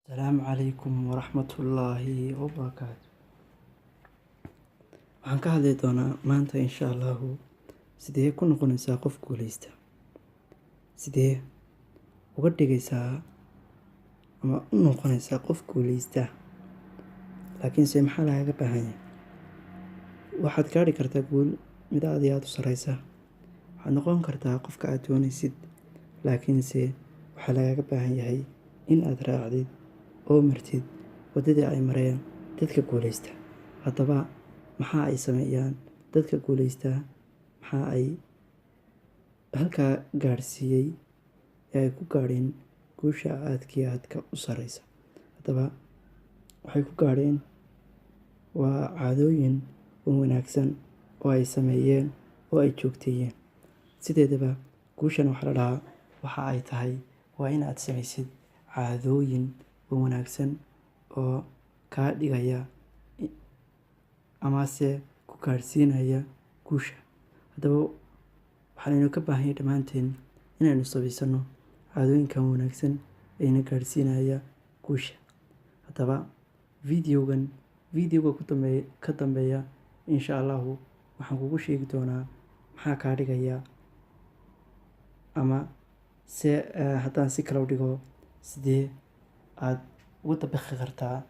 Asalaamu calaykum waraxmatullaahi wabarakaatu. Waxaan ka hadli doonaa maanta, insha Allahu, sidee ku noqonaysaa qof guuleysta? Sidee uga dhigaysaa ama u noqonaysaa qof guuleysta? Laakiinse maxaa lagaaga baahan yahay? Waxaad gaari kartaa guul mid aad iyo aad u sareysa. Waxaad noqon kartaa qofka aad doonaysid, laakiinse waxaa lagaaga baahan yahay in aad raacdid oo martid waddadii ay mareen dadka guuleysta. Haddaba, maxaa ay sameeyaan dadka guuleysta? Maxaa ay halkaa gaadhsiiyey ee ay ku gaadheen guusha aadka iyo aadka u sareysa? Haddaba, waxay ku gaadheen waa caadooyin wanaagsan oo ay sameeyeen oo ay joogteeyeen. Sideedaba guushan waxaa la dhahaa waxa ay tahay waa in aad samaysid caadooyin wanaagsan oo kaa dhigaya amase ku gaadhsiinaya guusha. Haddaba, waxaa laynoo ka baahan yahay dhammaanteen inaynu samaysano caadooyinkan wanaagsan ee ina gaadhsiinaya guusha. Haddaba, videogan videoga ku dambeeya ka dambeeya, insha Allahu, waxaan kugu sheegi doonaa maxaa kaa dhigaya ama se haddaan si kale u dhigo, sidee aad ugu dabaqi kartaa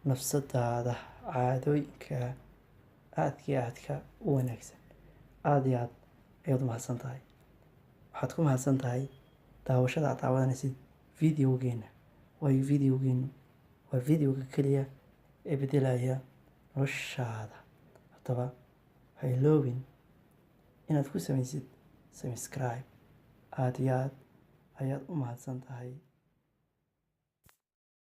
nafsadaada caadooyinka aadka iyo aadka u wanaagsan. Aad iyo aad ayaad u mahadsan tahay. Waxaad ku mahadsan tahay daawashada aad daawanaysid videogeena, waayo videogeenu waa videoga keliya ee beddelaya noloshaada. Haddaba, ha iloobin inaad ku samaysid subscribe. Aad iyo aad ayaad u mahadsan tahay.